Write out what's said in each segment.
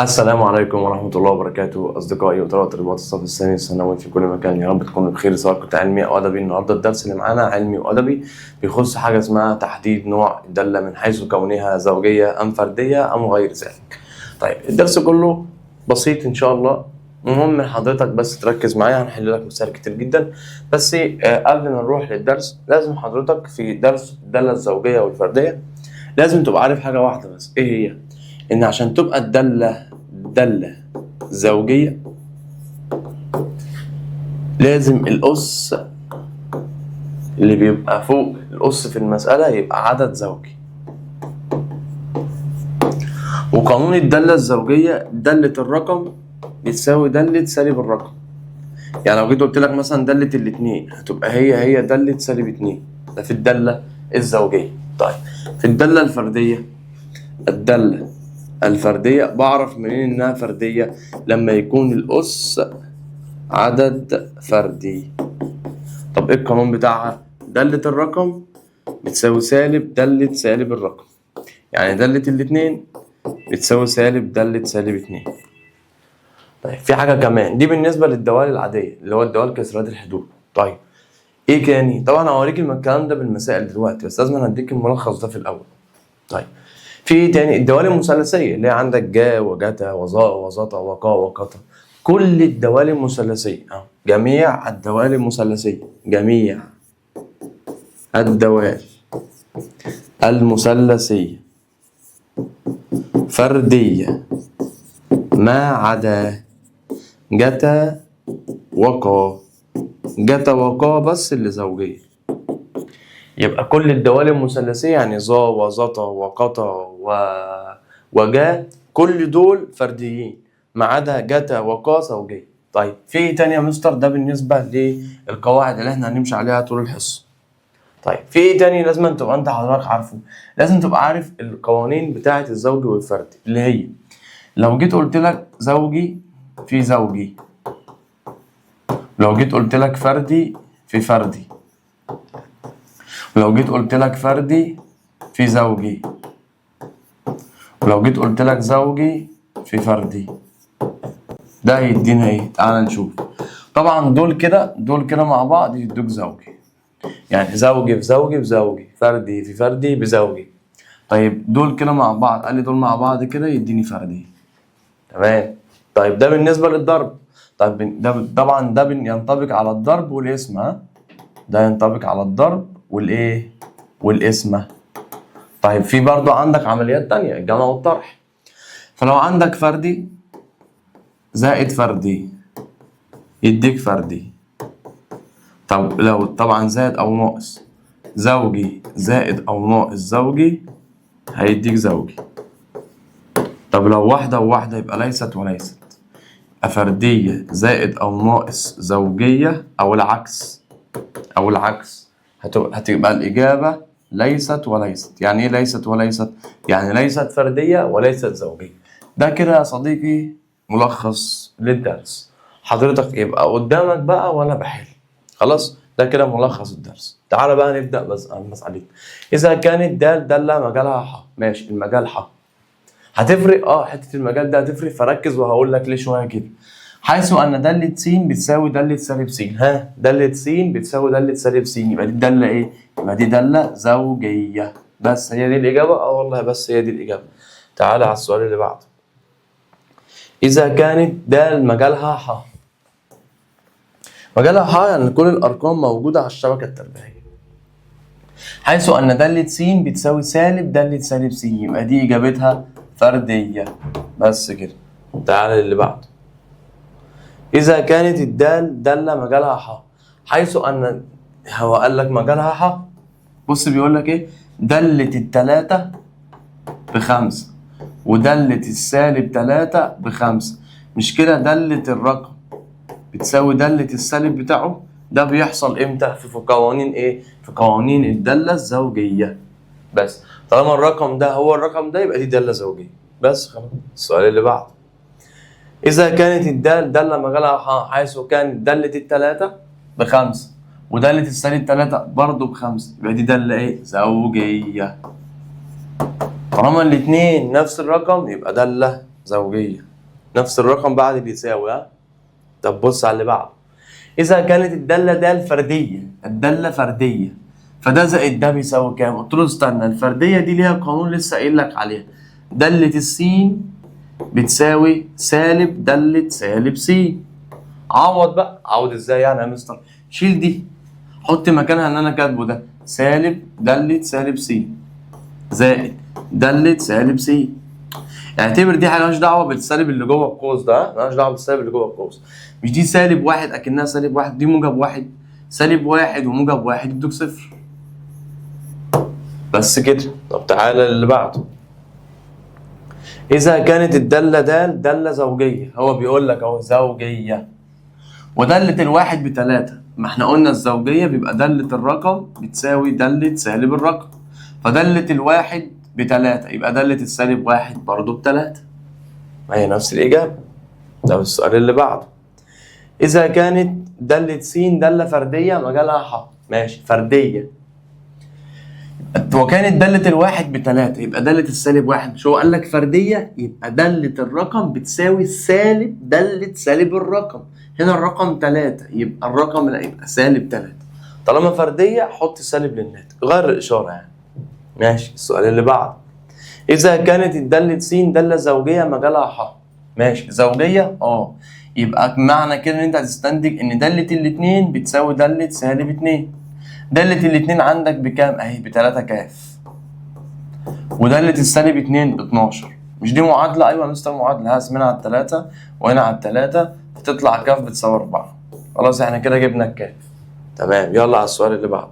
السلام عليكم ورحمة الله وبركاته أصدقائي وطلبة طالبات الصف الثاني الثانوي في كل مكان، يا رب تكونوا بخير سواء كنت علمي أو أدبي. النهاردة الدرس اللي معانا علمي وأدبي، بيخص حاجة اسمها تحديد نوع الدالة من حيث كونها زوجية أم فردية أم غير ذلك. طيب الدرس كله بسيط إن شاء الله، المهم من حضرتك بس تركز معايا، هنحل لك مسائل كتير جدا. بس قبل ما نروح للدرس لازم حضرتك في درس الدالة الزوجية والفردية لازم تبقى عارف حاجة واحدة بس، إيه هي؟ إن عشان تبقى الدالة دالة زوجية لازم الأس اللي بيبقى فوق الأس في المسألة يبقى عدد زوجي. وقانون الدالة الزوجية دالة الرقم بتساوي دالة سالب الرقم. يعني لو جيت قلت لك مثلا دالة الاتنين هتبقى هي هي دالة سالب اتنين، ده في الدالة الزوجية. طيب في الدالة الفردية، الدالة الفردية بعرف منين إنها فردية؟ لما يكون الأس عدد فردي. طب إيه القانون بتاعها؟ دالة الرقم بتساوي سالب دالة سالب الرقم، يعني دالة الاتنين بتساوي سالب دالة سالب اتنين. طيب في حاجة كمان، دي بالنسبة للدوال العادية اللي هو الدوال كسرات الحدود. طيب إيه تاني؟ طبعا هوريك الكلام ده بالمسائل دلوقتي، بس لازم أديك الملخص ده في الأول. طيب في ايه تاني؟ الدوال المثلثيه اللي هي عندك جا وجتا وظا وظتا وقا وقتا، كل الدوال المثلثيه، جميع الدوال المثلثيه، جميع الدوال المثلثيه فرديه ما عدا جتا وقا، جتا وقا بس اللي زوجيه. يبقى كل الدوال المثلثية يعني ظا وظتا وقتا وجا كل دول فرديين ما عدا جتا وقا زوجية. طيب في ايه تاني يا مستر؟ ده بالنسبة للقواعد اللي احنا هنمشي عليها طول الحصة. طيب في ايه تاني لازم تبقى انت حضرتك عارفه؟ لازم تبقى عارف القوانين بتاعة الزوجي والفردي، اللي هي لو جيت قلت لك زوجي في زوجي، لو جيت قلت لك فردي في فردي، ولو جيت قلت لك فردي في زوجي، ولو جيت قلت لك زوجي في فردي، ده هيدينا ايه؟ تعال نشوف. طبعا دول كده، دول كده مع بعض يدوك زوجي، يعني زوجي في زوجي بزوجي، فردي في فردي بزوجي. طيب دول كده مع بعض، قال لي دول مع بعض كده يديني فردي. تمام. طيب ده بالنسبة للضرب. طيب ده طبعا ده ينطبق على الضرب والقسمة، ها؟ ده ينطبق على الضرب والايه؟ والقسمة. طيب في برضو عندك عمليات تانية، الجمع والطرح. فلو عندك فردي زائد فردي يديك فردي. طب لو طبعا زائد او ناقص، زوجي زائد او ناقص زوجي هيديك زوجي. طب لو واحدة وواحدة يبقى ليست وليست، يبقى فردية زائد او ناقص زوجية او العكس، او العكس هتبقى الإجابة ليست وليست. يعني ايه ليست وليست؟ يعني ليست فردية وليست زوجية. ده كده يا صديقي ملخص للدرس. حضرتك يبقى قدامك بقى وانا بحل. خلاص ده كده ملخص الدرس. تعالى بقى نبدأ بس مسألتنا. إذا كانت دال دالة مجالها ح، ماشي المجال ح، هتفرق حتة المجال ده هتفرق، فركز وهقول لك ليه شوية كده. حيث أن دالة س بتساوي دالة سالب س، ها دالة س بتساوي دالة سالب س، يبقى دي دالة إيه؟ يبقى دي دالة زوجية. بس هي دي الإجابة؟ والله بس هي دي الإجابة. تعالى على السؤال اللي بعده. إذا كانت دال مجالها ح، مجالها ح يعني كل الأرقام موجودة على الشبكة التربيعية، حيث أن دالة س بتساوي سالب دالة سالب س، يبقى دي إجابتها فردية. بس كده. تعالى للي بعده. إذا كانت الدال دالة مجالها ح، حيث أن هو قال لك مجالها ح، بص بيقول لك إيه؟ دالة التلاتة بخمسة ودالة السالب تلاتة بخمسة، مش كده؟ دالة الرقم بتساوي دالة السالب بتاعه. ده بيحصل امتى؟ في قوانين ايه؟ في قوانين الدالة الزوجية. بس طالما الرقم ده هو الرقم ده يبقى دي دالة زوجية. بس خلاص. السؤال اللي بعده. إذا كانت الدال دالة مجالها ح، حيث كانت دالة التلاتة بخمسة ودالة السالب تلاتة برضه بخمسة، يبقى دي دالة ايه؟ زوجية. طالما الاتنين نفس الرقم يبقى دالة زوجية، نفس الرقم بعد بيساوي. ها طب بص على اللي بعده. إذا كانت الدالة د فردية، الدالة فردية، فده زائد ده بيساوي كام؟ قلت له استنى، الفردية دي ليها قانون لسه قايل لك عليها، دالة السين بتساوي سالب دالة سالب س. عوض بقى، عوض ازاي يعني يا مستر؟ شيل دي، حط مكانها اللي انا كاتبه ده، سالب دالة سالب س زائد دالة سالب س. اعتبر دي حاجة مالهاش دعوه بالسالب اللي جوه القوس ده، مالهاش دعوه بالسالب اللي جوه القوس. مش دي سالب واحد اكنها سالب واحد، دي موجب واحد، سالب واحد وموجب واحد يدوك صفر. بس كده. طب تعالى للي بعده. اذا كانت الدالة د داله زوجيه، هو بيقول لك اهو زوجيه، وداله الواحد بتلاتة، ما احنا قلنا الزوجية بيبقى داله الرقم بتساوي داله سالب الرقم، فداله الواحد بتلاتة يبقى داله السالب واحد برضه بتلاتة، ما هي نفس الاجابة. ده السؤال اللي بعده. اذا كانت داله س داله فردية مجالها ح، ماشي فردية، وكانت دالة الواحد بتلاتة يبقى دالة السالب واحد، مش هو قال لك فردية؟ يبقى دالة الرقم بتساوي سالب دالة سالب الرقم، هنا الرقم تلاتة يبقى الرقم لا يبقى سالب تلاتة، طالما فردية حط سالب للناتج، غير الإشارة يعني. ماشي. السؤال اللي بعده. إذا كانت الدالة س دالة زوجية مجالها ح، ماشي زوجية يبقى معنى كده إن أنت هتستنتج إن دالة الاتنين بتساوي دالة سالب اتنين. دالة الاتنين عندك بكام؟ اهي بتلاتة كاف، ودالة السالب اتنين باتناشر. مش دي معادلة؟ أيوة يا مستر معادلة، هقسم هنا على التلاتة وهنا على التلاتة فتطلع كاف بتساوي 4. خلاص احنا كده جبنا الكاف. تمام، يلا على السؤال اللي بعده.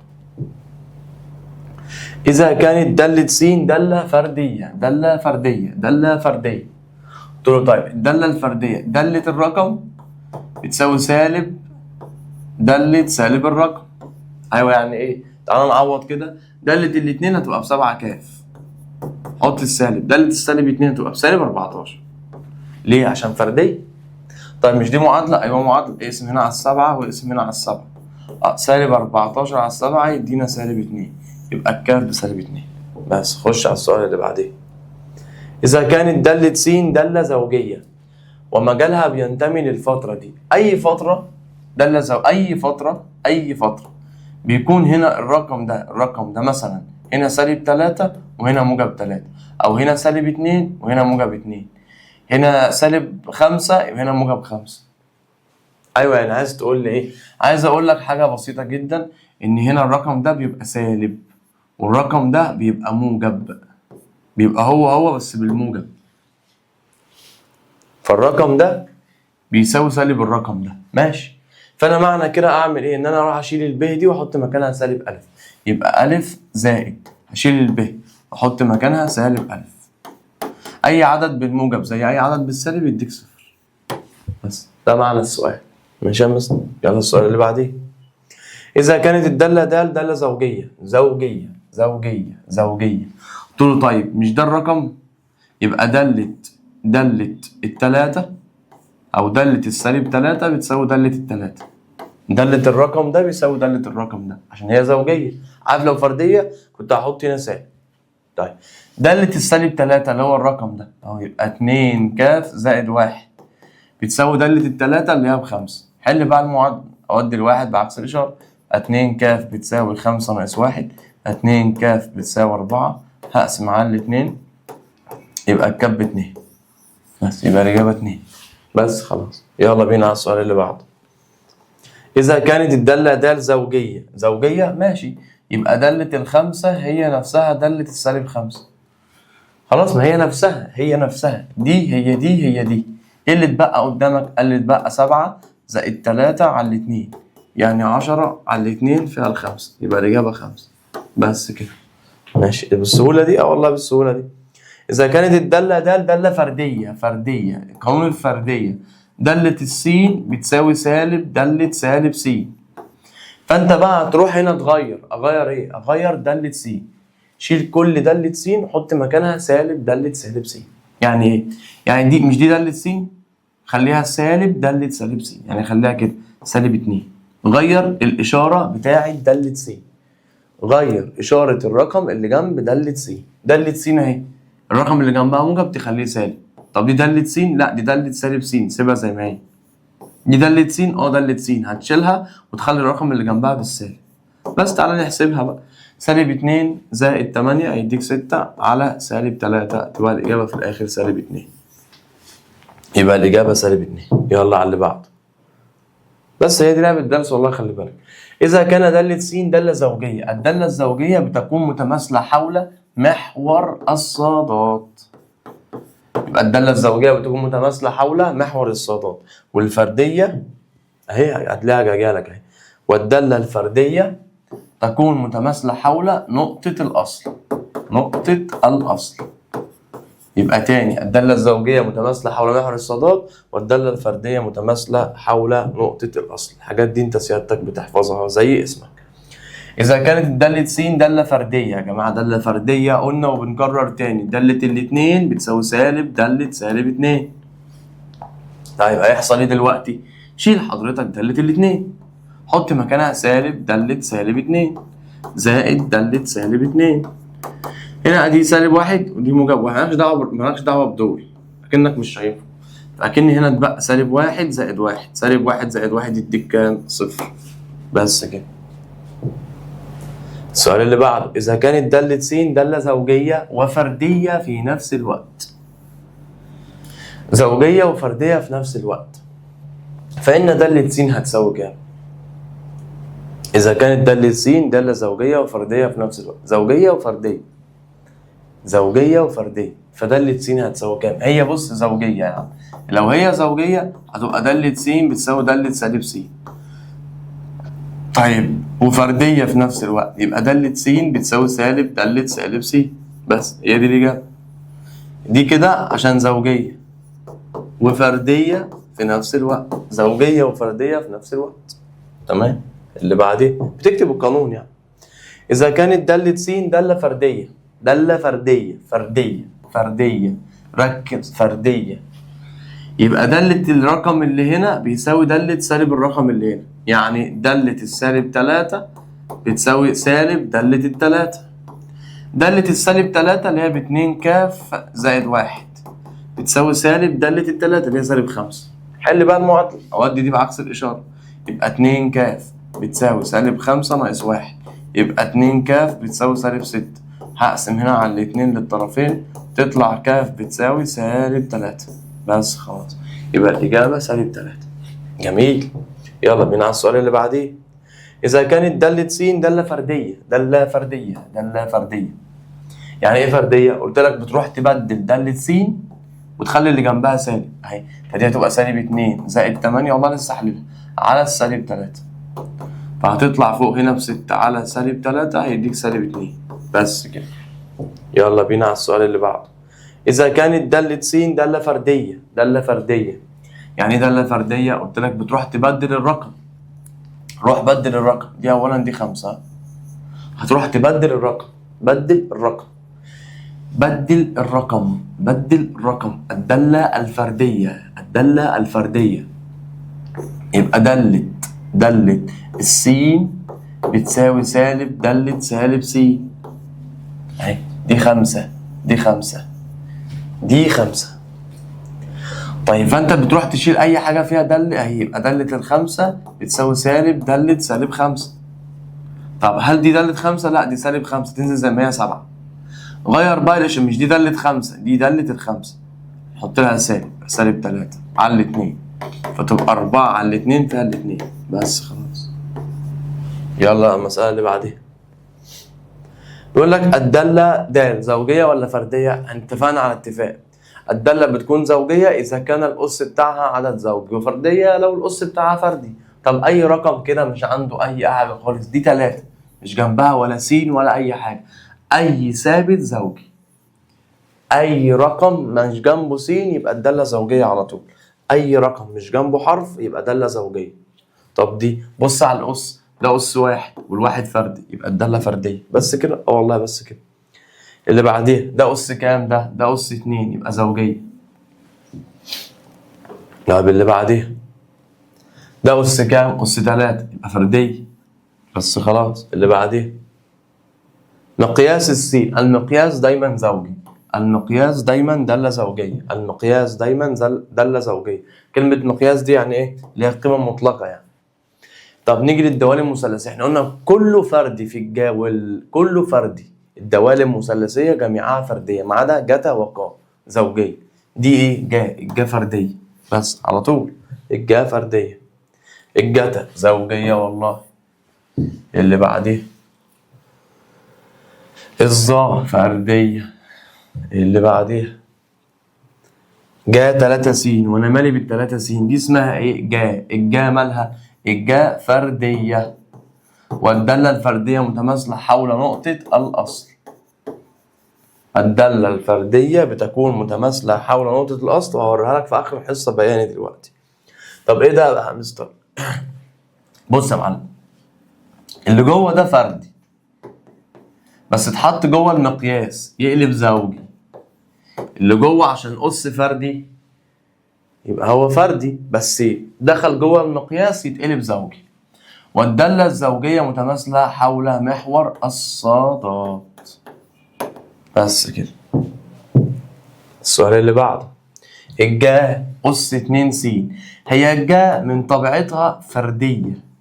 إذا كانت دالة س دالة فردية، دالة فردية، دالة فردية. قلت له طيب الدالة الفردية دالة الرقم بتساوي سالب دالة سالب الرقم. ايوه يعني ايه؟ تعالى نعوض كده. دالة الاتنين هتبقى بسبعة كاف، حط السالب، دالة السالب اتنين هتبقى بسالب 14. ليه؟ عشان فردية. طيب مش دي معادلة؟ ايوه معادلة، اقسم هنا على السبعة واقسم هنا على السبعة، سالب 14 على السبعة يدينا سالب 2، يبقى الكاف بسالب 2. بس خش على السؤال اللي بعديه. إذا كانت دالة س دالة زوجية ومجالها بينتمي للفترة دي، أي فترة دالة أي فترة، أي فترة بيكون هنا الرقم ده، الرقم ده مثلا هنا سالب 3 وهنا موجب 3، أو هنا سالب 2 وهنا موجب 2، هنا سالب 5 وهنا موجب 5. أيوه يعني عايز تقول لي إيه؟ عايز أقول لك حاجة بسيطة جدا، إن هنا الرقم ده بيبقى سالب والرقم ده بيبقى موجب، بيبقى هو هو بس بالموجب، فالرقم ده بيساوي سالب الرقم ده. ماشي. فانا معنى كده اعمل ايه؟ ان انا اروح اشيل الب دي واحط مكانها سالب الف، يبقى الف زائد هشيل الب واحط مكانها سالب الف، اي عدد بالموجب زي اي عدد بالسالب يديك صفر. بس ده معنى السؤال. ماشي يا مستر؟ يلا السؤال اللي بعديه. اذا كانت الدالة د داله زوجيه، زوجيه، زوجيه، زوجيه. قلت له طيب مش ده الرقم؟ يبقى دالة التلاتة أو دالة السالب تلاتة بتساوي دالة التلاتة، دالة الرقم ده بيساوي دالة الرقم ده عشان هي زوجية. عارف لو فردية كنت هحط هنا سالب. طيب دالة السالب تلاتة اللي هو الرقم ده أهو، يبقى 2 كاف زائد 1 بتساوي دالة التلاتة اللي هي ب5. حل بقى المعادلة، أودي الواحد بعكس الإشارة، 2 كاف بتساوي 5 ناقص 1، 2 كاف بتساوي 4، هقسم على الاتنين يبقى الكاف ب2 بس، يبقى الإجابة 2 بس. خلاص يلا بينا على السؤال اللي بعده. إذا كانت الدالة د زوجية، زوجية ماشي، يبقى دالة الخمسة هي نفسها دالة السالب 5. خلاص ما هي نفسها، هي نفسها، دي هي دي هي دي. إيه اللي اتبقى قدامك؟ قال اللي اتبقى 7 زائد 3 على 2، يعني 10 على 2 فيها الخمسة، يبقى الإجابة 5 بس كده. ماشي بالسهولة دي؟ والله بالسهولة دي. إذا كانت الدالة د دالة فردية، فردية، قانون الفردية، دالة السين بتساوي سالب دالة سالب س. فأنت بقى هتروح هنا تغير، أغير إيه؟ أغير دالة س، شيل كل دالة س وحط مكانها سالب دالة سالب س. يعني إيه؟ يعني دي مش دي دالة س، خليها سالب دالة سالب س، يعني خليها كده سالب 2. غير الإشارة بتاعة دالة س، غير إشارة الرقم اللي جنب دالة س. دالة س أهي، الرقم اللي جنبها موجب تخليه سالب. طب دي دالة س؟ لا دي دالة سالب س، سيبها زي ما هي. دي دالة س؟ اه دالة س، هتشيلها وتخلي الرقم اللي جنبها بالسالب. بس تعالى نحسبها بقى. سالب 2 زائد 8 هيديك 6 على سالب 3، تبقى الإجابة في الآخر سالب 2. يبقى الإجابة سالب 2. يلا على اللي بعده. بس هي دي لعبة الدرس والله، خلي بالك. إذا كان دالة س دالة زوجية، الدالة الزوجية بتكون متماثلة حول محور الصادات. يبقى الدالة الزوجية بتكون متماثلة حول محور الصادات، والفردية أهي هتلاقيها جاية لك أهي. والدالة الفردية تكون متماثلة حول نقطة الأصل. نقطة الأصل. يبقى تاني الدالة الزوجية متماثلة حول محور الصادات، والدالة الفردية متماثلة حول نقطة الأصل. الحاجات دي أنت سيادتك بتحفظها زي اسمك. إذا كانت دالة س دالة فردية، يا جماعة دالة فردية قلنا وبنكرر تاني، دالة الاتنين بتساوي سالب دالة سالب 2. طيب هيحصل إيه دلوقتي؟ شيل حضرتك دالة الاتنين، حط مكانها سالب دالة سالب 2 زائد دالة سالب 2. هنا دي سالب 1 ودي موجب 1، مالكش دعوة بدول، أكنك مش شايفهم. فأكن هنا اتبقى سالب 1 زائد 1، سالب 1 زائد 1 يديك كام؟ 0. بس كده. السؤال اللي بعده، إذا كانت دالة س دالة زوجية وفردية في نفس الوقت. زوجية وفردية في نفس الوقت، فإن دالة س هتساوي كام؟ إذا كانت دالة س دالة زوجية وفردية في نفس الوقت، زوجية وفردية، زوجية وفردية، فدالة س هتساوي كام؟ هي بص زوجية يعني، لو هي زوجية هتبقى دالة س بتساوي دالة سالب س. طيب وفردية في نفس الوقت، يبقى دالة س بتساوي سالب دالة سالب س. بس هي دي الإجابة. دي كده عشان زوجية وفردية في نفس الوقت، زوجية وفردية في نفس الوقت. تمام. اللي بعديه بتكتب القانون يعني. إذا كانت دالة س دالة فردية، دالة فردية، فردية، فردية، ركز، فردية، يبقى دالة الرقم اللي هنا بيساوي دالة سالب الرقم اللي هنا، يعني دالة السالب 3 بتساوي سالب دالة التلاتة. دالة السالب 3 اللي هي باتنين كاف زائد 1 بتساوي سالب دالة التلاتة اللي هي سالب 5. حل بقى المعادلة، أودي دي بعكس الإشارة، يبقى 2 كاف بتساوي سالب 5 ناقص 1، يبقى 2 كاف بتساوي سالب 6. هقسم هنا على الاتنين للطرفين، تطلع كاف بتساوي سالب 3. بس خلاص، يبقى الإجابة سالب 3. جميل. يلا بينا على السؤال اللي بعديه. إذا كانت دالة س دالة فردية، دالة فردية، دالة فردية. يعني إيه فردية؟ قلت لك بتروح تبدل دالة س وتخلي اللي جنبها سالب أهي، فدي هتبقى سالب 2 زائد 8، والله لسه حللها، على السالب 3، فهتطلع فوق هنا ب6 على سالب 3 هيديك سالب 2. بس كده. يلا بينا على السؤال اللي بعده. إذا كانت دالة س دالة فردية، دالة فردية. يعني إيه دالة فردية؟ قلت لك بتروح تبدل الرقم. روح بدل الرقم، دي أولا دي 5، هتروح تبدل الرقم، بدل الرقم، بدل الرقم، بدل الرقم، الدالة الفردية، الدالة الفردية. يبقى دالة، دالة السين بتساوي سالب دالة سالب س. أهي دي 5، دي 5، دي 5. طيب فأنت بتروح تشيل أي حاجة فيها دالة، أهي يبقى دالة ال5 بتساوي سالب دالة سالب 5. طب هل دي دالة 5؟ لا دي سالب 5، تنزل زي ما هي 7. غير بقى الإشارة، مش دي دالة 5، دي دالة ال5، حط لها سالب، سالب 3 على الاتنين، فتبقى 4 على الاتنين فيها الاتنين. بس خلاص. يلا المسألة اللي بعديها. بيقول لك الدالة د زوجية ولا فردية؟ اتفقنا على اتفاق. الدالة بتكون زوجية إذا كان الأس بتاعها عدد زوجي، وفردية لو الأس بتاعها فردي. طب أي رقم كده مش عنده أي حاجة خالص، دي 3 مش جنبها ولا س ولا أي حاجة، أي ثابت زوجي، أي رقم مش جنبه س يبقى الدالة زوجية على طول، أي رقم مش جنبه حرف يبقى دالة زوجية. طب دي بص على الأس، ده أس 1 والواحد فردي يبقى الدالة فردية. بس كده؟ اه والله بس كده. اللي بعديها ده أس كام؟ ده أس 2 يبقى زوجية. طب اللي بعديها ده أس كام؟ أس 3 يبقى فردية. بس خلاص. اللي بعديها مقياس السين، المقياس دايما زوجي، المقياس دايما دالة زوجية، المقياس دايما دالة زوجية. كلمة مقياس دي يعني ايه؟ اللي هي القيمة المطلقة يعني. طب نيجي للدوال المثلثية، احنا قلنا كله فردي في الجا كله فردي، الدوال المثلثية جميعها فردية ما عدا جتا وقا زوجية. دي ايه؟ جا، الجا فردية بس على طول، الجا فردية. الجتا زوجية والله. اللي بعديه الظا فردية. اللي بعديها جا 3 س، وانا مالي بالتلاتة س دي اسمها ايه؟ جا. الجا مالها؟ الجا فردية، والدالة الفردية متماثلة حول نقطة الأصل. الدالة الفردية بتكون متماثلة حول نقطة الأصل، وهوريها لك في آخر الحصة بياني دلوقتي. طب إيه ده بقى يا مستر؟ بص يا معلم، اللي جوه ده فردي بس اتحط جوه المقياس يقلب زوجي. اللي جوه عشان أس فردي يبقى هو فردي بس دخل جوه المقياس يتقلب زوجي. والدالة الزوجية متماثلة حول محور الصادات. بس كده. السؤال اللي بعده الجا أس 2 س، هي الجا من طبيعتها فردية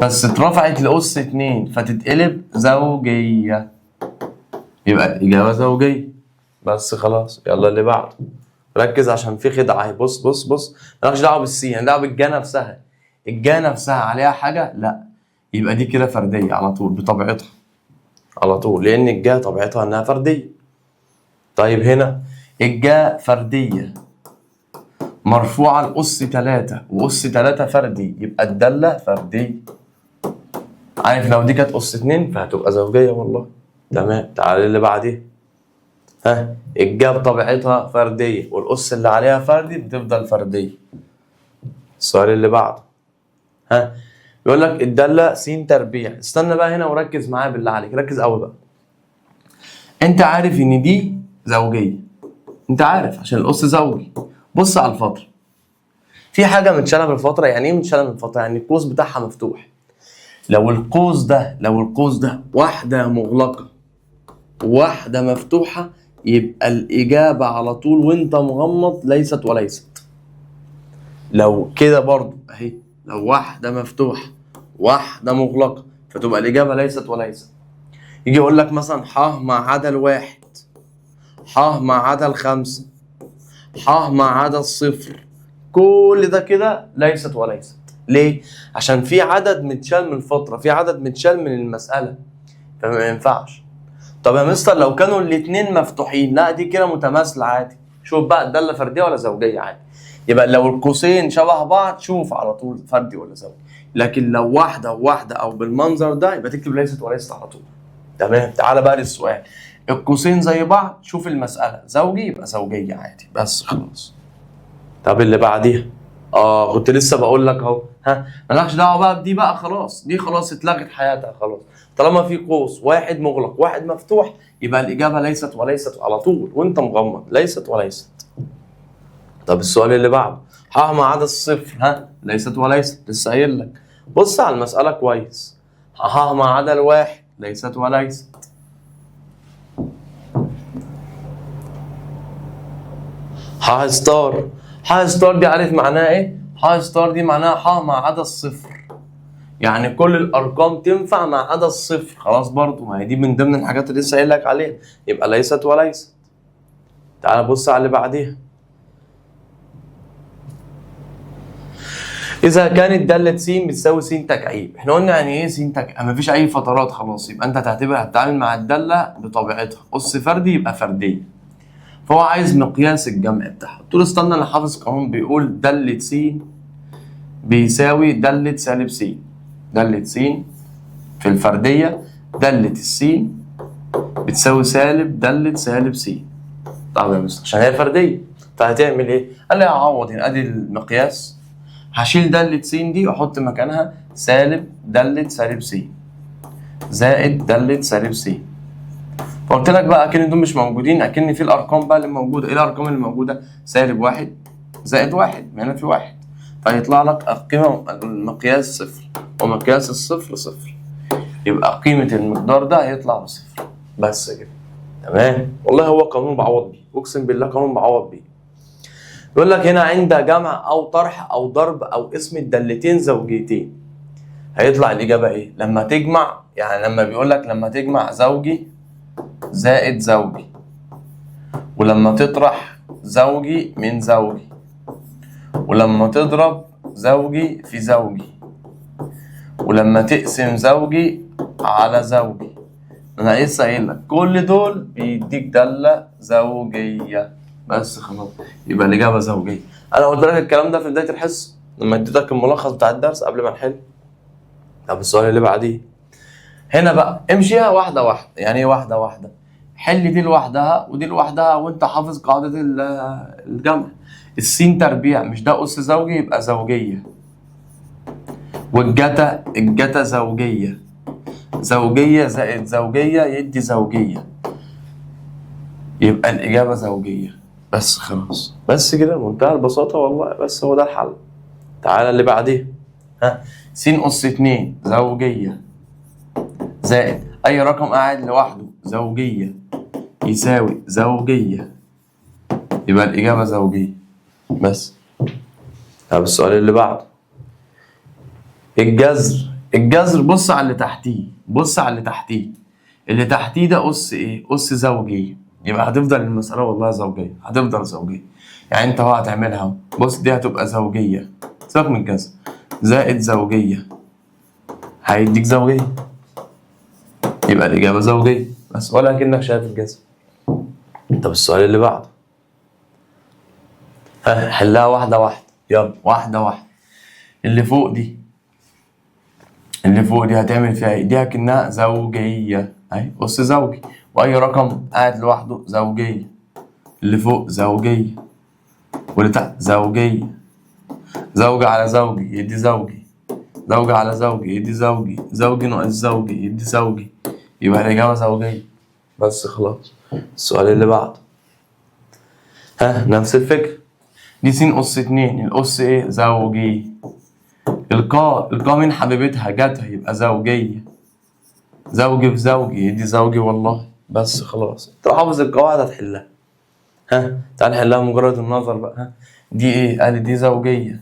بس اترفعت لأس 2 فتتقلب زوجية، يبقى الإجابة زوجية بس خلاص. يلا اللي بعده، ركز عشان في خدعة. بص بص بص، مالكش دعوة بالسين، يعني دعوة بالجا نفسها. الجا نفسها عليها حاجة؟ لا، يبقى دي كده فردية على طول بطبيعتها على طول، لأن الجا طبيعتها إنها فردية. طيب هنا الجا فردية مرفوعة لأس 3، وأس 3 فردي، يبقى الدالة فردية. عارف لو دي كانت أس 2 فهتبقى زوجية والله. تمام، تعالى اللي بعديه. ها، الجا بطبيعتها فردية والأس اللي عليها فردي بتفضل فردية. السؤال اللي بعده، ها، بيقول لك الدالة س تربيع. استنى بقى هنا وركز معايا بالله عليك، ركز قوي بقى. انت عارف ان دي زوجية، انت عارف عشان الأس زوجي. بص على الفترة، في حاجة متشالة من الفترة. يعني ايه متشالة من الفترة؟ يعني القوس بتاعها مفتوح. لو القوس ده، لو القوس ده واحدة مغلقة واحدة مفتوحة، يبقى الإجابة على طول وأنت مغمض ليست وليست. لو كده برضو أهي، لو واحدة مفتوحة واحدة مغلقة فتبقى الإجابة ليست وليست. يجي يقول لك مثلا ح مع عدا الواحد، ح مع عدا الخمسة، ح مع عدا الصفر، كل ده كده ليست وليست. ليه؟ عشان في عدد متشال من الفترة، في عدد متشال من المسألة، فما ينفعش. طب يا مستر لو كانوا الاتنين مفتوحين، لا دي كده متماثلة عادي. شوف بقى الدالة فردية ولا زوجية عادي. يبقى لو القوسين شبه بعض شوف على طول فردي ولا زوجي، لكن لو واحدة وواحدة أو بالمنظر ده يبقى تكتب ليست وليست على طول. تمام، تعالى بقى للسؤال. القوسين زي بعض، شوف المسألة زوجي يبقى زوجية عادي بس خلاص. طب اللي بعديها، كنت لسه بقول لك اهو، ها مالكش دعوه بقى بدي بقى، خلاص دي خلاص اتلغت حياتها خلاص. طالما في قوس واحد مغلق واحد مفتوح يبقى الاجابة ليست وليست على طول وانت مغمض، ليست وليست. طب السؤال اللي بعده، ح مع عدد الصفر، ها ليست وليست، لسه قايل لك. بص على المسالة كويس، ح مع عدد الواحد ليست وليست. ح star، ح star دي عارف معناها ايه؟ ح star دي معناها ح مع عدد الصفر، يعني كل الارقام تنفع مع عدد الصفر. خلاص برضو ما هي دي من ضمن الحاجات اللي لسه قايل لك عليها، يبقى ليست وليست. تعال بص على اللي بعديها. اذا كانت دالة س بتساوي س تكعيب، احنا قلنا يعني ايه س تكعيب؟ مفيش اي فترات خلاص، يبقى انت هتعتبر هتتعامل مع الدالة بطبيعتها، اس فردي يبقى فردية. فهو عايز مقياس الجمع بتاعها. قلت له استنى انا حافظ قانون بيقول دالة س بيساوي دالة سالب س، دالة س في الفردية دالة الس بتساوي سالب دالة سالب س. طب يا مستر عشان هي فردية فهتعمل ايه؟ قال لي هعوض هنا، ادي المقياس، هشيل دالة س دي واحط مكانها سالب دالة سالب س زائد دالة سالب س. فقلت لك بقى اكن دول مش موجودين، اكن في الارقام بقى اللي موجودة. ايه الارقام اللي موجودة؟ سالب واحد زائد واحد، ما هنا في واحد، فهيطلع لك القيمة المقياس صفر، ومقياس الصفر صفر، يبقى قيمة المقدار ده هيطلع بصفر بس كده. تمام. تمام. والله هو قانون بعوض بيه، اقسم بالله قانون بعوض بيه. بيقول لك هنا عند جمع او طرح او ضرب او قسم الدالتين زوجيتين، هيطلع الاجابة ايه؟ لما تجمع، يعني لما بيقول لك لما تجمع زوجي زائد زوجي، ولما تطرح زوجي من زوجي، ولما تضرب زوجي في زوجي، ولما تقسم زوجي على زوجي. انا لسه قايل لك كل دول بيديك دالة زوجية بس خلاص، يبقى الإجابة زوجية. أنا قلت لك الكلام ده في بداية الحصة لما اديتك الملخص بتاع الدرس قبل ما نحل. طب السؤال اللي بعديه هنا بقى امشيها واحدة واحدة. يعني ايه واحدة واحدة؟ حل دي لوحدها ودي لوحدها وانت حافظ قاعدة الجمع. السين تربيع مش ده أس زوجي يبقى زوجية، والجتا الجتا زوجية، زوجية زائد زوجية يدي زوجية، يبقى الإجابة زوجية بس خلاص. بس كده منتهى البساطة والله، بس هو ده الحل. تعالى اللي بعديه، ها س أس 2 زوجية زائد أي رقم قاعد لوحده زوجية يساوي زوجية، يبقى الإجابة زوجية بس. طب السؤال اللي بعده الجذر. الجذر بص على اللي تحتيه، بص على اللي تحتيه، اللي تحتيه ده أس إيه؟ أس زوجية، يبقى هتفضل المسألة والله زوجية، هتفضل زوجية. يعني أنت اهو هتعملها اهو، بص دي هتبقى زوجية، سيبك من الجذر، زائد زوجية هيديك زوجية، يبقى الإجابة زوجية بس، ولا كأنك شايف الجذر. طب السؤال اللي بعده، ها حلها واحدة واحدة، يلا واحدة واحدة. اللي فوق دي، اللي فوق دي هتعمل فيها ايه؟ دي اكنها زوجية اهي، أس زوجي، وأي رقم قاعد لوحده زوجية، اللي فوق زوجية واللي تحت زوجية، زوجة على زوجي يدي زوجي، زوجة على زوجي يدي زوجي، زوجي ناقص زوجي يدي زوجي، يبقى الإجابة زوجية بس خلاص. السؤال اللي بعده، ها نفس الفكرة، دي س أس 2، الأس إيه؟ زوجي، القاء، القاء مين حبيبتها؟ جاتها، يبقى زوجية، زوجي في زوجي يدي زوجي والله بس خلاص. انت حافظ القواعد هتحلها. ها تعال نحلها مجرد النظر بقى. ها دي ايه؟ قال دي زوجية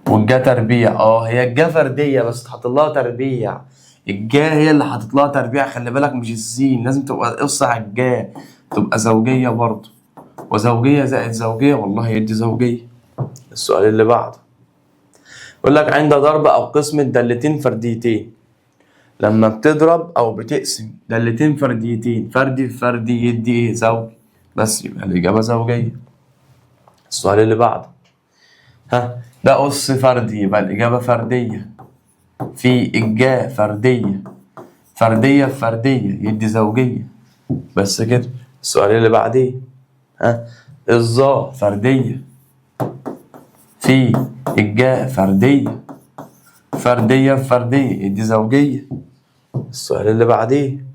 والجا تربيع، هي الجا فردية بس اتحط لها تربيع، الجا هي اللي حاطط لها تربيع، خلي بالك مش السين، لازم تبقى قصة على الجا، تبقى زوجية برضه، وزوجية زائد زوجية والله يدي زوجية. السؤال اللي بعده يقول لك عند ضرب أو قسمة دالتين فرديتين، لما بتضرب أو بتقسم دالتين فرديتين، فردي في فردي يدي إيه؟ زوجي بس، يبقى الإجابة زوجية. السؤال اللي بعده، ها ده أس فردي يبقى الإجابة فردية، في الجا فردية، فردية في فردية يدي زوجية بس كده. السؤال اللي بعديه، ها الظا فردية في الجاء فردية، فردية في فردية يدي زوجية. السؤال اللي بعديه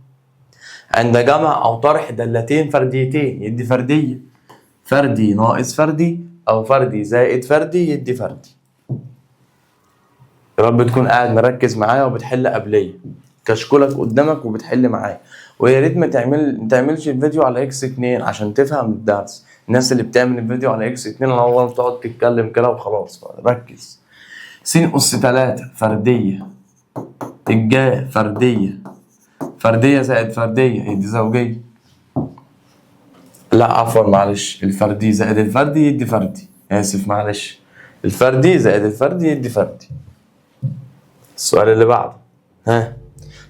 عند جمع أو طرح دالتين فرديتين يدي فردية، فردي ناقص فردي أو فردي زائد فردي يدي فردي. يا رب تكون قاعد مركز معايا وبتحل قبلية، كشكولك قدامك وبتحل معايا، ويا ريت ما تعملش الفيديو على X 2 عشان تفهم الدرس. الناس اللي بتعمل الفيديو على X 2 انا والله بتقعد تتكلم كده وخلاص، ركز. س أس 3 فردية، الجا فردية، فردية زائد فردية يدي زوجية، لا عفوا معلش، الفردي زائد الفردي يدي فردي، آسف معلش، الفردي زائد الفردي يدي فردي. السؤال اللي بعده، ها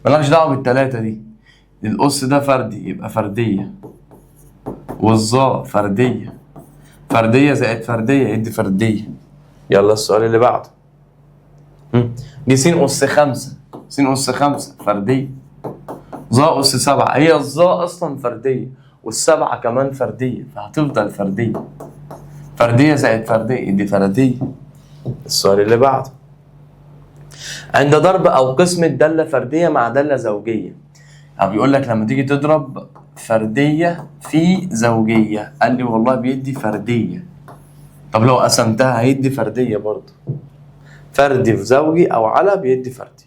مالكش دعوة بالتلاتة دي، الأس ده فردي يبقى فردية، والظا فردية، فردية زائد فردية يدي فردية. يلا السؤال اللي بعده، دي س أس 5، س أس 5 فردية، ظا أس 7، هي الظا أصلا فردية والسبعة كمان فردية، فهتفضل فردية، فردية زائد فردية يدي فردية. السؤال اللي بعده عند ضرب أو قسمة دالة فردية مع دالة زوجية، أو بيقول لك لما تيجي تضرب فردية في زوجية، قال لي والله بيدي فردية، طب لو قسمتها هيدي فردية برضه، فردي في زوجي أو على بيدي فردي.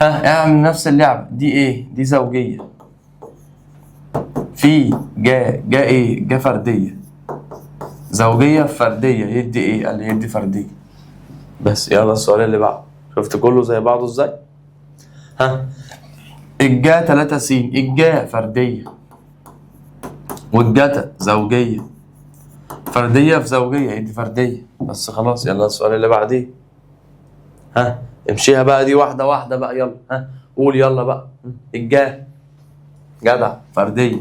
ها اعمل نفس اللعبة، دي إيه؟ دي زوجية، في جا، جا ايه؟ جا فردية، زوجية في فردية يدي ايه؟ قال لي يدي فردية. بس يلا السؤال اللي بعده، شفت كله زي بعضه ازاي؟ ها، الجا 3 س، الجا فردية والجتا زوجية، فردية في زوجية يدي فردية. بس خلاص يلا السؤال اللي بعديه. ها، امشيها بقى دي واحدة واحدة بقى، يلا. ها، قول يلا بقى. الجا جدع فردية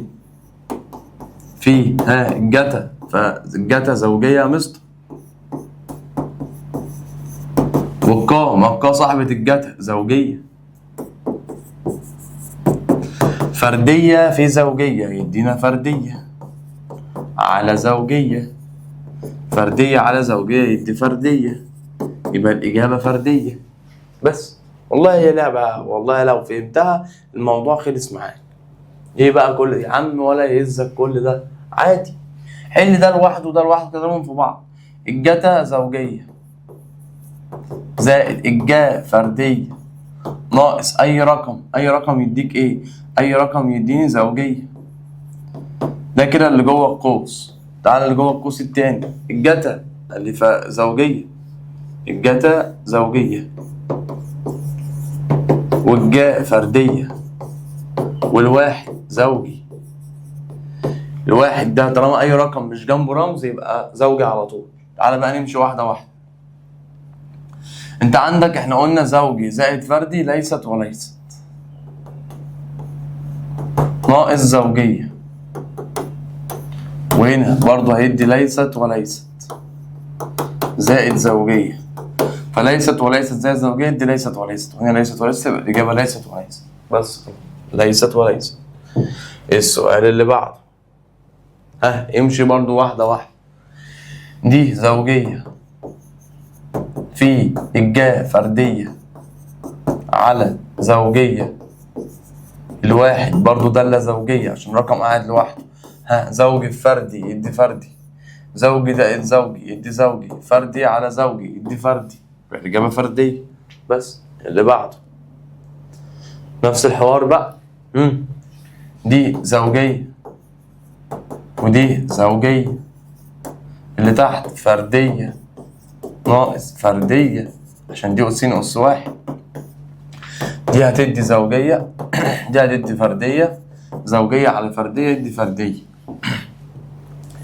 في ها الجتا، فالجتا زوجية يا مستر، والقا، ما القا صاحبة الجتا زوجية، فردية في زوجية يدينا فردية على زوجية، فردية على زوجية يدي فردية، يبقى الإجابة فردية. بس والله هي لعبة، والله لو فهمتها الموضوع خلص معاك. ايه بقى كل يا عم ولا يهزك كل ده، عادي حل ده لوحده وده لوحده، تضربهم في بعض. الجتا زوجية زائد الجا فردية ناقص أي رقم، أي رقم يديك إيه؟ أي رقم يديني زوجية. ده كده اللي جوه القوس. تعالى اللي جوه القوس التاني، الجتا اللي زوجية، الجتا زوجية والجا فردية والواحد زوجي. الواحد ده طالما أي رقم مش جنبه رمز يبقى زوجي على طول. تعالى بقى نمشي واحدة واحدة. انت عندك احنا قلنا زوجي زائد فردي ليست وليست ناقص زوجية، وهنا برضه هيدي ليست وليست زائد زوجية، فليست وليست زائد زوجية دي ليست وليست، وهنا ليست وليست، يبقى الإجابة ليست وليست. بس ليست وليست. السؤال اللي بعده، ها امشي برضه واحدة واحدة. دي زوجية في الجا فردية على زوجية، الواحد برضو دالة زوجية عشان رقم قاعد لوحده. ها زوجي في فردي يدي فردي، زوجي زائد زوجي يدي زوجي، فردي على زوجي يدي فردي، الإجابة فردية. بس اللي بعده نفس الحوار بقى. دي زوجية ودي زوجية، اللي تحت فردية ناقص فردية عشان دي أسين أس واحد، دي هتدي زوجية دي هتدي فردية، زوجية على فردية يدي فردية.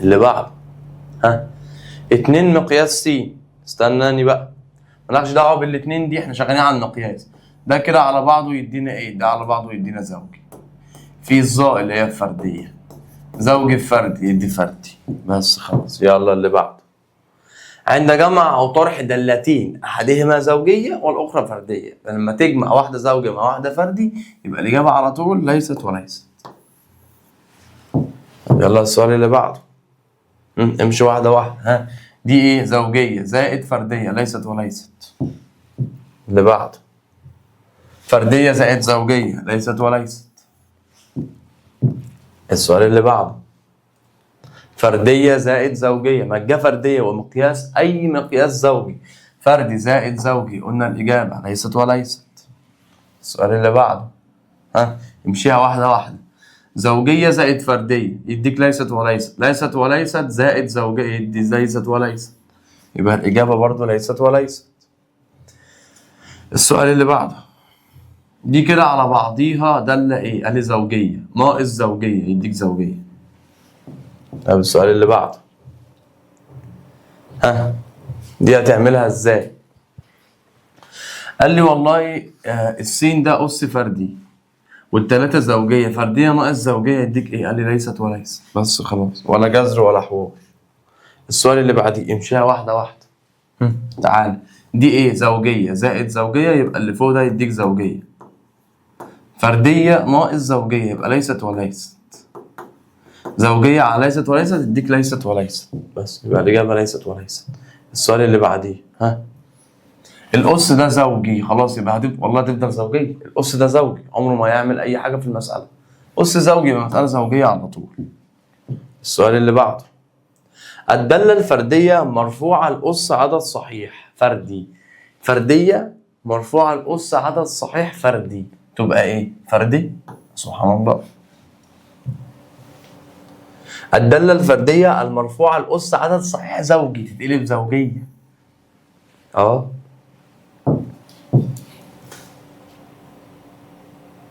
اللي بعده، ها 2 مقياس س، استناني بقى مالكش دعوة بالاتنين دي، احنا شغالين على المقياس ده كده على بعضه يدينا ايه؟ ده على بعضه يدينا زوجي في الظاء اللي هي الفردية، زوجي في فردي يدي فردي. بس خلاص يلا اللي بعده. عند جمع أو طرح دالتين أحدهما زوجية والأخرى فردية، فلما تجمع واحدة زوجية مع واحدة فردي يبقى الإجابة على طول ليست وليست. طب يلا السؤال اللي بعده. امشي واحدة واحدة. ها دي إيه؟ زوجية زائد فردية ليست وليست. اللي بعده فردية زائد زوجية ليست وليست. السؤال اللي بعده فردية زائد زوجية، ما جه فردية ومقياس أي مقياس زوجي، فردي زائد زوجي، قلنا الإجابة ليست وليست. السؤال اللي بعده، ها امشيها واحدة واحدة. زوجية زائد فردية يديك ليست وليست، ليست وليست زائد زوجية يدي ليست وليست، يبقى الإجابة برضو ليست وليست. السؤال اللي بعده دي كده على بعضيها دالة إيه؟ قال لي زوجية ناقص زوجية يديك زوجية. طب السؤال اللي بعده، ها دي هتعملها ازاي؟ قال لي والله السين ده أس فردي والتلاتة زوجية، فردية ناقص زوجية يديك إيه؟ قال لي ليست وليست. بس خلاص ولا جذر ولا حوار. السؤال اللي بعديه امشيها واحدة واحدة. تعال دي إيه؟ زوجية زائد زوجية يبقى اللي فوق ده يديك زوجية، فردية ناقص زوجية يبقى ليست وليست، زوجية على ليست وليست تديك ليست وليست. بس يبقى الإجابة ليست وليست. السؤال اللي بعديه، ها الأس ده زوجي خلاص يبقى والله هتفضل زوجية. الأس ده زوجي عمره ما يعمل أي حاجة في المسألة، أس زوجي يبقى مسألة زوجية على طول. السؤال اللي بعده الدالة الفردية مرفوعة الأس عدد صحيح فردي، فردية مرفوعة الأس عدد صحيح فردي تبقى إيه؟ فردي. سبحان الله. الدالة الفردية المرفوعة الأس عدد صحيح زوجي تتقلب زوجية. اه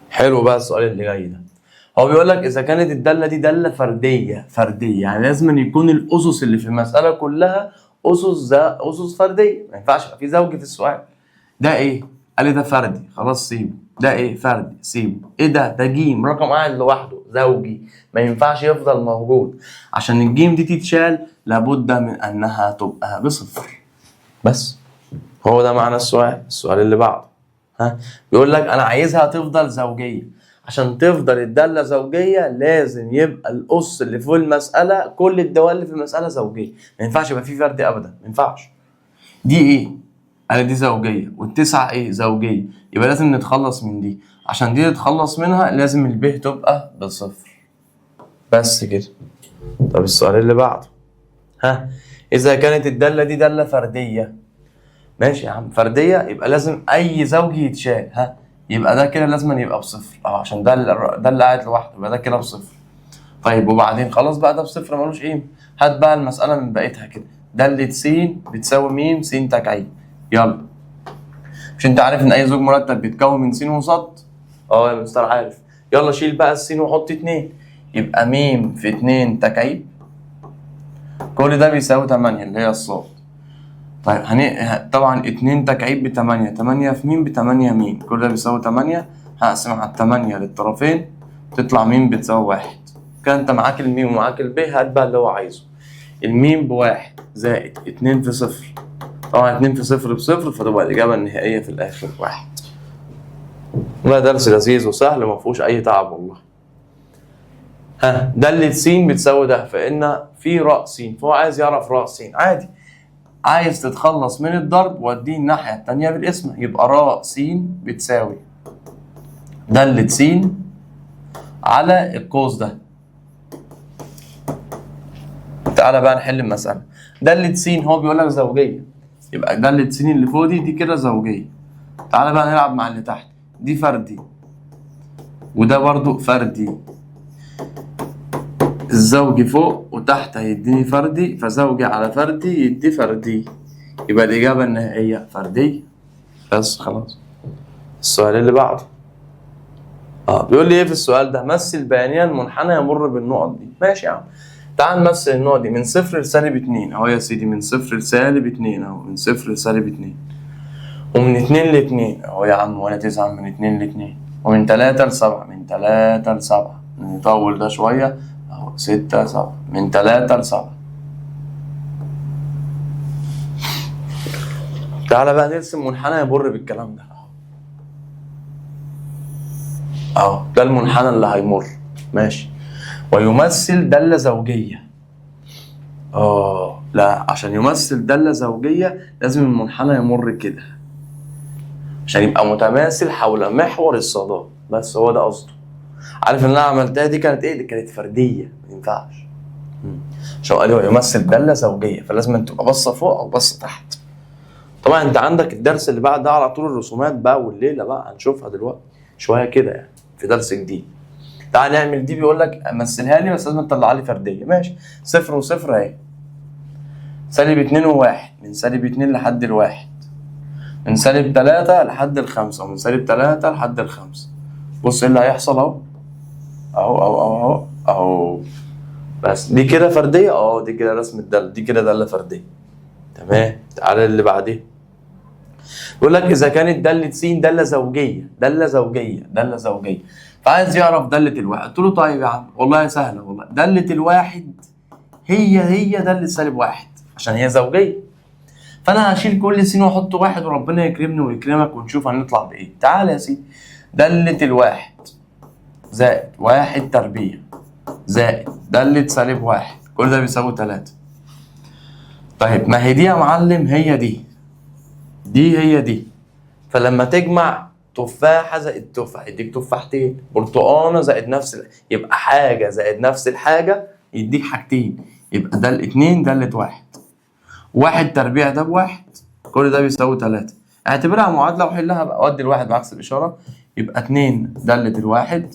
حلو بقى السؤال اللي جاي ده. هو بيقول لك إذا كانت الدالة دي دالة فردية، فردية يعني لازم يكون الأسس اللي في المسألة كلها أسس فردية، ما ينفعش يبقى في زوجي في السؤال. ده إيه؟ قال لي ده فردي، خلاص سيبه. ده إيه؟ فردي، سيبه. إيه ده؟ ده جيم، رقم قاعد لوحده، زوجي، ما ينفعش يفضل موجود. عشان الجيم دي تتشال لابد من أنها تبقى بصفر. بس هو ده معنى السؤال. السؤال اللي بعده، ها، بيقول لك أنا عايزها تفضل زوجية. عشان تفضل الدالة زوجية لازم يبقى الأس اللي فوق المسألة كل الدوال اللي في المسألة زوجية، ما ينفعش يبقى في فردي أبدا، ما ينفعش. دي إيه؟ قال دي زوجية، والتسعة إيه؟ زوجية، يبقى لازم نتخلص من دي. عشان دي نتخلص منها لازم الب تبقى بصفر. بس كده. طب السؤال اللي بعده، ها، إذا كانت الدالة دي دالة فردية، ماشي يا عم، فردية يبقى لازم أي زوجي يتشال، ها، يبقى ده كده لازم يبقى بصفر، عشان ده اللي قاعد لوحده، يبقى ده كده بصفر. طيب وبعدين خلاص بقى ده بصفر ملوش قيمة. هات بقى المسألة من بقيتها كده. دالة س بتساوي م س تكعيب. يلا، مش انت عارف ان اي زوج مرتب بيتكون من س وصاد؟ اه يا مستر عارف. يلا شيل بقى السين وحط 2، يبقى م في 2 تكعيب، كل ده بيساوي 8 اللي هي الصاد. طيب طبعا 2 تكعيب بتمانية، 8 في م بتمانية م، كل ده بيساوي 8. هقسم على التمانية للطرفين، تطلع م بتساوي 1. كده انت معاك الميم ومعاك الب، هات بقى اللي هو عايزه. الميم بواحد زائد 2 في 0، طبعا 2 في 0 بصفر، فتبقى الإجابة النهائية في الآخر 1. والله درس لذيذ وسهل وما فيهوش أي تعب والله. ها، دالة س بتساوي ده، فإن في راء س، فهو عايز يعرف راء س. عادي، عايز تتخلص من الضرب وديه الناحية التانية بالقسمة، يبقى راء س بتساوي دالة س على القوس ده. تعالى بقى نحل المسألة. دالة س هو بيقول لك زوجية، يبقى دالة س اللي فوق دي كده زوجية. تعالى بقى نلعب مع اللي تحت، دي فردي وده برضو فردي، الزوجي فوق وتحت هيديني فردي، فزوجي على فردي يدي فردي، يبقى الإجابة النهائية فردي. بس خلاص. السؤال اللي بعده، بيقول لي إيه في السؤال ده؟ مثل بيانيا المنحنى يمر بالنقط دي. ماشي يا عم، تعال نمثل النقط دي من 0 لسالب 2، أهو يا سيدي، من 0 لسالب 2، أهو من 0 لسالب 2، ومن 2 ل 2، أهو يا عم ولا تزعل، من 2 ل 2، ومن 3 ل 7، من 3 ل 7، نطول ده شوية، أهو 6 7، من 3 ل 7. تعالى بقى نرسم منحنى يمر بالكلام ده، أهو ده المنحنى اللي هيمر، ماشي، ويمثل دالة زوجية. لا، عشان يمثل دالة زوجية لازم المنحنى يمر كده عشان يبقى متماثل حول محور الصادات، بس هو ده قصده. عارف اللي انا عملتها دي كانت ايه؟ دي كانت فردية، ما ينفعش. عشان قال هو يمثل دالة زوجية، فلازم تبقى باصة فوق او باصة تحت. طبعا انت عندك الدرس اللي بعد ده على طول الرسومات بقى والليلة بقى هنشوفها دلوقتي شوية كده يعني في درس جديد. تعال نعمل دي، بيقول لك مثلها لي بس لازم تطلع لي فردية. ماشي، 0 و0 اهي، سالب 2 و1، من سالب 2 لحد الواحد، من سالب 3 لحد ال5، ومن سالب 3 لحد ال5. بص ايه اللي هيحصل اهو، اهو اهو اهو اهو. بس دي كده فردية، دي كده رسم الدالة، دي كده دالة فردية. تمام، تعالى اللي بعديه. بيقول لك إذا كانت دالة س دالة زوجية، دالة زوجية، دالة زوجية، فعايز يعرف دالة الواحد. قلت له طيب يا عم والله سهلة والله، دالة الواحد هي دالة سالب 1 عشان هي زوجية، فأنا هشيل كل س وأحط 1 وربنا يكرمني ويكرمك ونشوف هنطلع بإيه. تعالى يا سيدي، دالة الواحد زائد 1 تربيع زائد دالة سالب 1، كل ده بيساوي 3. طيب ما هي دي يا معلم، هي دي، دي هي دي، فلما تجمع تفاحة زائد تفاح يديك تفاحتين، برتقانة زائد نفس يبقى حاجة زائد نفس الحاجة يديك حاجتين، يبقى ده الاتنين دالة 1، 1 تربيع ده ب1، كل ده بيساوي 3. اعتبرها معادلة وحلها بقى، ودي الواحد بعكس الإشارة، يبقى 2 دالة الواحد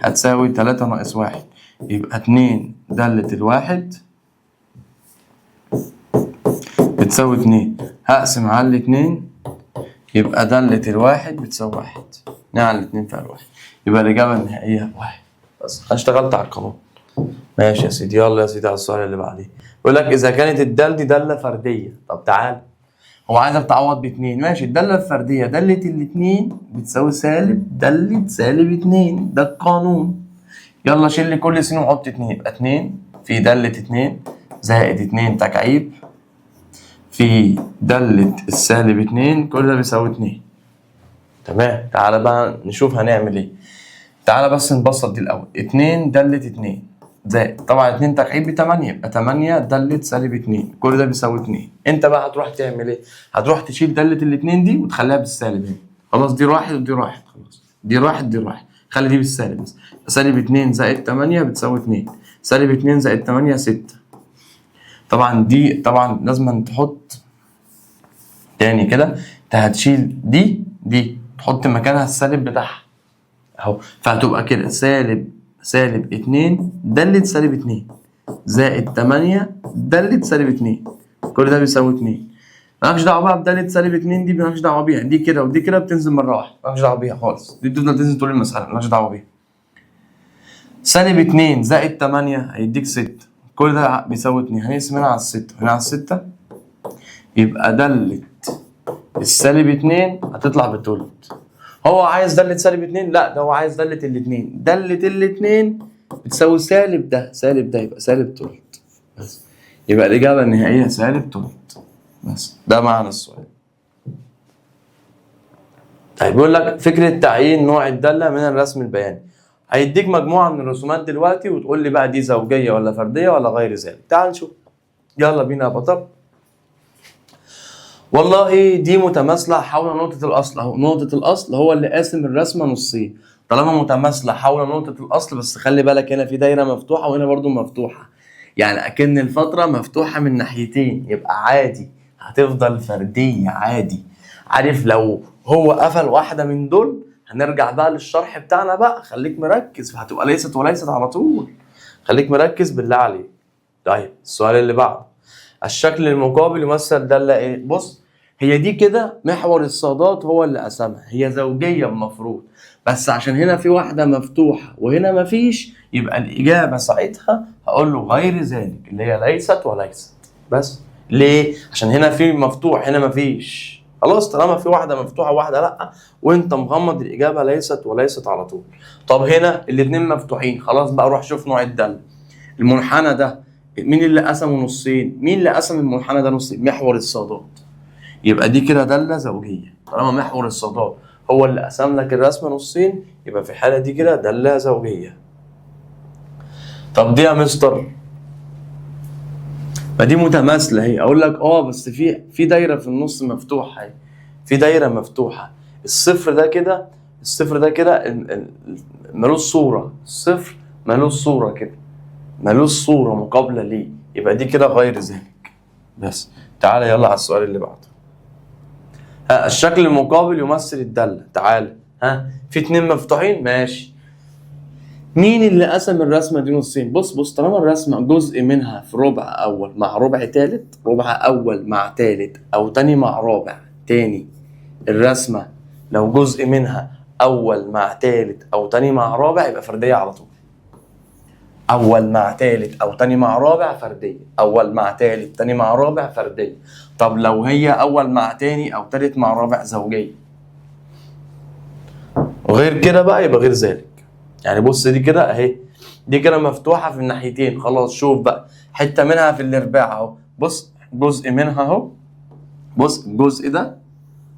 هتساوي 3 ناقص 1، يبقى 2 دالة الواحد بتساوي 2، هقسم على الاتنين يبقى دالة الواحد بتساوي 1، 2 على 2 فيها الواحد، يبقى الإجابة النهائية 1. بس أنا اشتغلت على القانون. ماشي يا سيدي، يلا يا سيدي على السؤال اللي بعديه. بيقول لك إذا كانت الدال دي دالة فردية، طب تعال هو عايزك تعوض باتنين، ماشي. الدالة الفردية دالة الاتنين بتساوي سالب دالة سالب 2، ده القانون. يلا شيل لي كل س وحط 2، يبقى 2 في دالة 2 زائد 2 تكعيب في دالة السالب 2، كل ده بيساوي 2. تمام، تعالى بقى نشوف هنعمل ايه. تعالى بس نبسط دي الأول. 2 دالة 2 زائد طبعا 2 تكعيب ب 8، يبقى 8 دالة سالب 2، كل ده بيساوي 2. انت بقى هتروح تعمل ايه؟ هتروح تشيل دالة الاتنين دي وتخليها بالسالب هنا. خلاص دي راحت ودي راحت، خلاص دي راحت دي راحت، خلي دي بالسالب بس. سالب 2 زائد 8 بتساوي 2، سالب 2 زائد 8 6. طبعا دي طبعا لازم تحط تاني كده، انت هتشيل دي تحط مكانها السالب بتاعها اهو، فهتبقى كده سالب 2 دالة سالب 2 زائد 8 دالة سالب 2، كل ده بيساوي 2. مالكش دعوه بقى بدالة سالب 2 دي، مالكش دعوه بيها، دي كده ودي كده بتنزل مرة واحدة، مالكش دعوه بيها خالص، دي بتفضل تنزل طول المسالة، مالكش دعوه بيها. سالب 2 زائد 8 هيديك 6، كل ده بيساوي 2. هنقسم هنا على الستة وهنا على الستة، يبقى دالة السالب 2 هتطلع بتلت. هو عايز دالة سالب 2؟ لا ده هو عايز دالة الاتنين. دالة الاتنين بتساوي سالب ده سالب ده، يبقى سالب تلت بس. يبقى الإجابة النهائية سالب تلت بس، ده معنى السؤال. طيب بيقول لك فكرة تعيين نوع الدالة من الرسم البياني. هيديك مجموعة من الرسومات دلوقتي وتقول لي بقى دي زوجية ولا فردية ولا غير ذلك. تعال نشوف، يلا بينا يا بطل. والله دي متماثلة حول نقطة الأصل أهو، نقطة الأصل هو اللي قاسم الرسمة نصين. طالما متماثلة حول نقطة الأصل، بس خلي بالك هنا في دايرة مفتوحة وهنا برضو مفتوحة، يعني أكن الفترة مفتوحة من ناحيتين، يبقى عادي هتفضل فردية عادي. عارف لو هو قفل واحدة من دول هنرجع بقى للشرح بتاعنا بقى، خليك مركز، فهتبقى ليست وليست على طول، خليك مركز بالله عليك. طيب السؤال اللي بعده، الشكل المقابل يمثل دالة ايه؟ بص هي دي كده محور الصادات هو اللي قسمها، هي زوجية المفروض، بس عشان هنا في واحدة مفتوحة وهنا مفيش، يبقى الإجابة ساعتها هقول له غير ذلك اللي هي ليست وليست بس. ليه؟ عشان هنا في مفتوح هنا مفيش، خلاص طالما في واحدة مفتوحة وواحدة لأ وأنت مغمض الإجابة ليست وليست على طول. طب هنا الاتنين مفتوحين، خلاص بقى روح شوف نوع الدالة. المنحنى ده مين اللي قسمه نصين؟ مين اللي قسم المنحنى ده نصين؟ محور الصادات. يبقى دي كده دالة زوجية، طالما محور الصادات هو اللي قسم لك الرسمة نصين يبقى في الحالة دي كده دالة زوجية. طب دي يا مستر ما دي متماثلة اهي، اقول لك بس في دايرة في النص مفتوحة اهي، في دايرة مفتوحة، الصفر ده كده، الصفر ده كده ملوش صورة، الصفر ملوش صورة كده، ملوش صورة مقابلة ليه، يبقى دي كده غير ذلك بس. تعالى يلا على السؤال اللي بعده. ها الشكل المقابل يمثل الدالة. تعالى ها في اتنين مفتوحين، ماشي. مين اللي قسم الرسمة دي نصين؟ بص بص طالما الرسمة جزء منها في ربع أول مع ربع تالت، ربع أول مع تالت أو تاني مع رابع، تاني الرسمة لو جزء منها أول مع تالت أو تاني مع رابع يبقى فردية على طول. أول مع تالت أو تاني مع رابع فردية، أول مع تالت تاني مع رابع فردية. طب لو هي أول مع تاني أو تالت مع رابع زوجية. وغير كده بقى يبقى غير ذلك. يعني بص دي كده اهي، دي كده مفتوحة في الناحيتين، خلاص شوف بقى حتة منها في الارباع اهو، بص جزء منها اهو، بص الجزء ده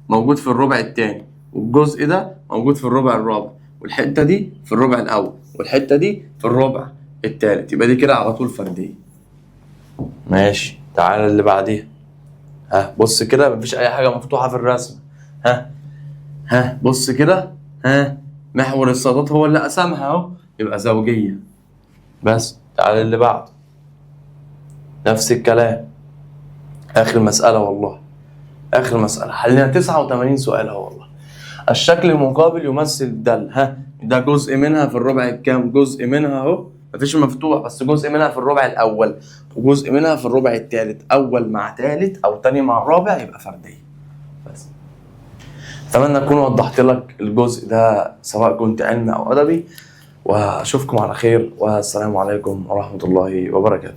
موجود في الربع التاني، والجزء ده موجود في الربع الرابع، والحتة دي في الربع الأول، والحتة دي في الربع التالت، يبقى دي كده على طول فردية. ماشي تعالى اللي بعديها. ها بص كده مفيش أي حاجة مفتوحة في الرسمة. ها ها بص كده، ها محور الصادات هو اللي قسمها اهو، يبقى زوجية بس. تعالى اللي بعده نفس الكلام. آخر مسألة والله، آخر مسألة حلينا 89 سؤال اهو والله. الشكل المقابل يمثل الدالة. ها ده جزء منها في الربع الكام؟ جزء منها اهو مفيش مفتوح، بس جزء منها في الربع الاول وجزء منها في الربع الثالث، اول مع ثالث او تاني مع رابع يبقى فردية. بس اتمنى اكون وضحت لك الجزء ده سواء كنت علمي او ادبي، واشوفكم على خير، والسلام عليكم ورحمة الله وبركاته.